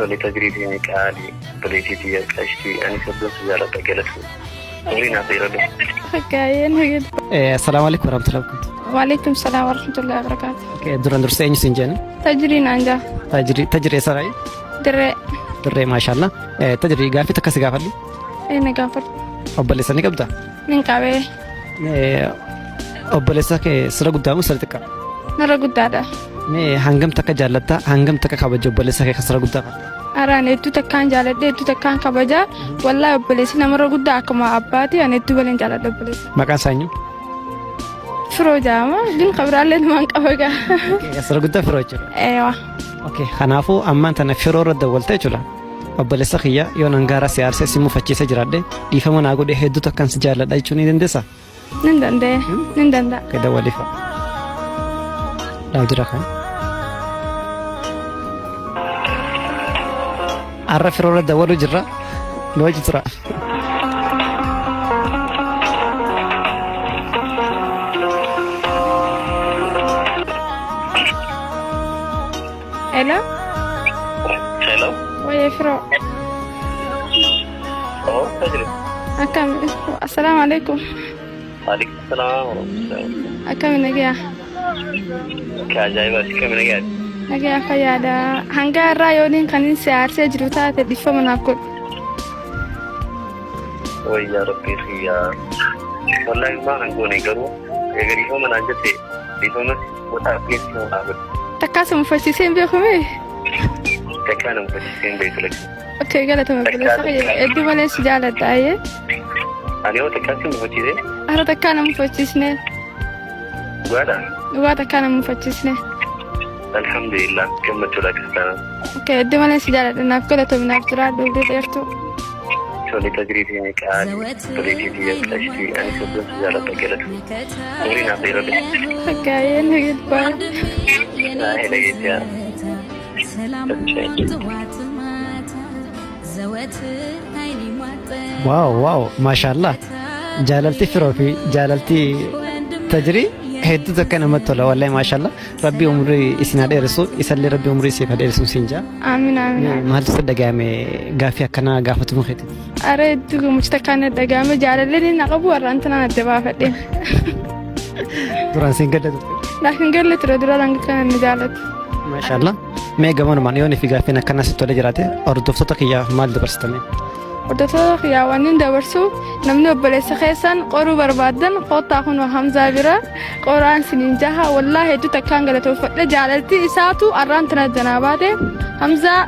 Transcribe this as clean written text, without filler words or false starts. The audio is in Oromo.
Tole tajrii tiyya qaali obboleettii tiyya qashtii ani hedduun si jaaladha galatoom. Umrii naaf dheeradhu. Fakkaayee nagad. Assalaamu alaikum warahmatullahi wabarakatuh. Waalaikum salaam warahmatullahi wabarakatuh. Okay, duraan dursee eenyu siin jenna? Tajrii naan jaa. Tajrii tajrii eessa raayi? Dirree. Dirree maashaallah. Tajrii gaaffii takka si gaafadhu. Ee na gaafadhu. Obboleessa ni qabda? Nin qabee. Obboleessa kee sirra guddaa moo sirra xiqqaa? Narra guddaadha. Mee hangam takka jaallatta hangam takka kabaja obboleessa kee kan sirra guddaa kana? Araan hedduu takkaan jaaladhe hedduu takkaan kabaja. Wallaahi obboleessi namarra guddaa akkuma abbaati ani hedduu baleen jaaladha obboleessa. Maqaan isaa eenyu? Firoo jaama gin kabiraallee numaan qaba gaa. Sirra guddaa firoo jechuudha. Eewa. Okay, kanaafuu ammaan tana firoo irra dawwalte jechuudha. Obboleessa kiyya yoo nan gaara si aarsee si mufachiisee jiraadhe dhiifama naa godhe hedduu takkaan si jaalladha jechuu ni dandeessaa? Nin danda'e. Nin danda'a. Okay, dawwalifa. Dhaab jira kan. Arra firoo irra dawwalu jirra. Nu wajji tura. Hello. Hello. Wayee firoo. Oh, tajri. Akkam. Assalaamu alaikum. Waalaikum salaam wa rahmatullahi. Akkami nagayaa. Ka ajaa'iba si kami nagayaati. Nagayaa fayyaadha. Hanga irraa yooniin kan inni si aarsee jiru taate dhiifama naaf godhu. Wayyaa rabbii kiyyaa. Wallaahi maa hin goone garuu eega dhiifama naan jette dhiifama godhaa keessa naa godhu. Takkaa si mufachiisee hin beekumee? Takkaa na mufachiisee hin beeku lakki. Okay, galatama obboleessa kiyya. Hedduu malee si jaaladha ayyee. Ani hoo takkaa si mufachiisee? Hara takkaa na mufachiisne. Dhugaadha. Dhugaa takkaa na mufachiisne. Alhamdulillah gammachuudha akkas taanaan. Okay, hedduu malee si jaaladha. Naaf galatoomi naaf jiraadhu umrii dheertuu. Tole tajrii tiyya qaali obboleettii tiyya qashtii ani hedduun si jaaladha galatoom. Umrii naaf dheeradhu. Fakkaayee nagad baay'ee. Naa dhageettiyaa. Waaw waaw maashaallah jaalalti firoo fi jaalalti tajrii hedduu takka namatti tola wallahi maashaallah rabbii umrii isin haa dheeressu isallee rabbii umrii isiif haa dheeressu siin jaa Aamin aamin aamin. maaltu si dhaga'ame gaaffii akkanaa gaafatamuu keetiif. Ara hedduu gammachuu takkaan na dhaga'ame jaalalleen inni na qabu warra antanaan adda baafadhe. Duraan siin gadda turte. Naaf hin galle ture dura hanga kana na jaalatu. Maashaallah. Mee gamanumaan yoon fi gaaffiin akkanaa sitti tolee jiraate hordoftoota kiyyaaf maal dabarsitame? Hordoftoota kiyyaa waan inni dabarsu namni obboleessa keessan qoruu barbaaddan koottaa kunoo Hamzaa bira qoraan siniin jaha wallaahi hedduu takkaan galatoofadha jaalalti isaatu arraan tana janaa baate Hamzaa